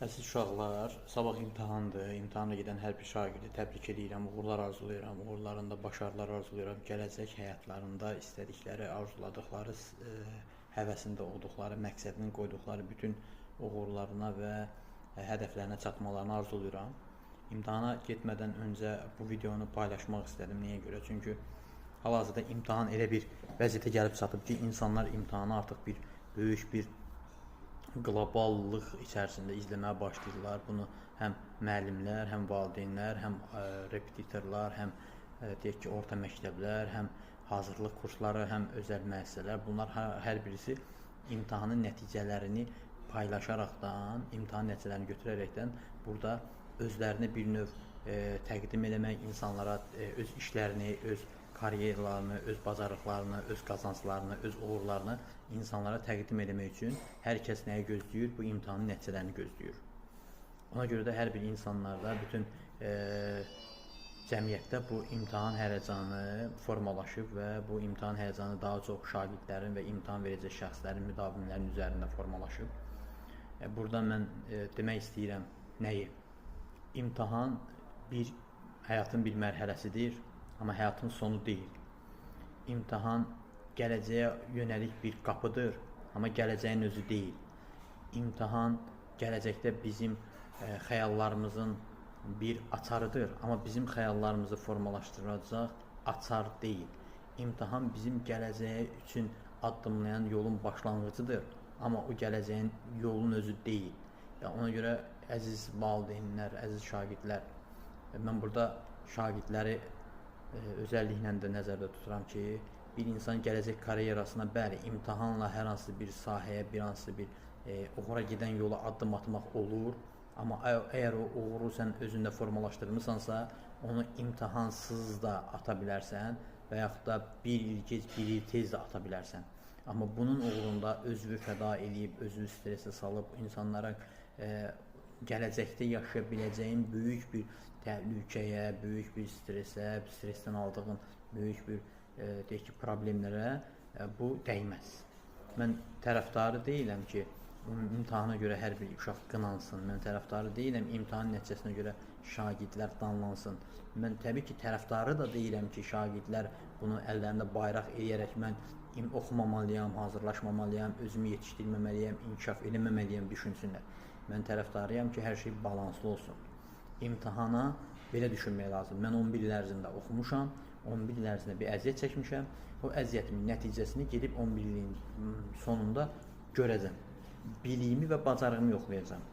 Əziz uşaqlar, sabah imtahandır. İmtahana gedən hər bir şagirdi təbrik edirəm, uğurlar arzulayıram, uğurlarında başarılar arzulayıram. Gələcək həyatlarında istədikləri, arzuladıqları, həvəsində olduqları, məqsədini qoyduqları bütün uğurlarına və hədəflərinə çatmalarını arzulayıram. İmtahana getmədən öncə bu videonu paylaşmaq istədim. Niyə görə? Çünki hal-hazırda imtahan elə bir vəziyyətə gəlib çatıb ki, insanlar imtahanı artıq bir böyük bir qloballıq içərisində izləməyə başlayırlar. Bunu həm müəllimlər, həm valideynlər, həm repetitorlar, həm deyək ki, orta məktəblər, həm hazırlıq kursları, həm özəl müəssisələr, bunlar hər birisi imtahanın nəticələrini paylaşaraqdan, imtahan nəticələrini götürərəkdən burada özlərini bir növ təqdim eləmək, insanlara öz işlərini, öz karyerlarını, öz bacarıqlarını, öz qazanclarını, öz uğurlarını insanlara təqdim eləmək üçün hər kəs nəyi gözləyir? Bu imtahanın nəticələrini gözləyir. Ona görə də hər bir insanlarda, bütün cəmiyyətdə bu imtahan həyəcanı formalaşıb və bu imtahan həyəcanı daha çox şagirdlərin və imtahan verəcək şəxslərin, müdavimlərin üzərində formalaşıb. Burada mən demək istəyirəm nəyi? İmtahan bir həyatın bir mərhələsidir, amma həyatın sonu deyil. İmtahan gələcəyə yönəlik bir qapıdır, amma gələcəyin özü deyil. İmtahan gələcəkdə bizim xəyallarımızın bir açarıdır, amma bizim xəyallarımızı formalaşdıracaq açar deyil. İmtahan bizim gələcəyə üçün addımlayan yolun başlanğıcıdır, amma o gələcəyin yolun özü deyil. Yəni, ona görə əziz valideynlər, əziz şagirdlər, mən burada şagirdləri özəlliklə də nəzərdə tuturam ki, bir insan gələcək karyerasına, bəli, imtahanla hər hansı bir sahəyə, bir hansı bir uğura gedən yola addım atmaq olur, amma əgər o uğuru sən özündə formalaşdırmısansa, onu imtahansız da ata bilərsən və yaxud da bir il gec, bir il tez də ata bilərsən. Amma bunun uğrunda özünü fəda eləyib, özünü stresə salıb, insanlara gələcəkdə yaşaya biləcəyin böyük bir təhlükəyə, böyük bir stresə, stresdən aldığın böyük bir deyək ki, problemlərə bu dəyməz. Mən tərəfdarı deyiləm ki, imtahana görə hər bir uşaq qınansın. Mən tərəfdarı deyiləm imtahan nəticəsinə görə şagirdlər danlansın. Mən təbii ki, tərəfdarı da deyiləm ki, şagirdlər bunu əllərində bayraq eləyərək mən oxumamalıyam, hazırlaşmamalıyam, özümü yetişdirməməliyəm, inkişaf eləməməliyəm düşünsünlər. Mən tərəfdarıyam ki, hər şey balanslı olsun. İmtahana belə düşünmək lazım. Mən 11 il ərzində oxumuşam, 11 il ərzində bir əziyyət çəkmişəm. O əziyyətimin nəticəsini gedib 11 ilin sonunda görəcəm. Biliyimi və bacarığımı yoxlayacağam.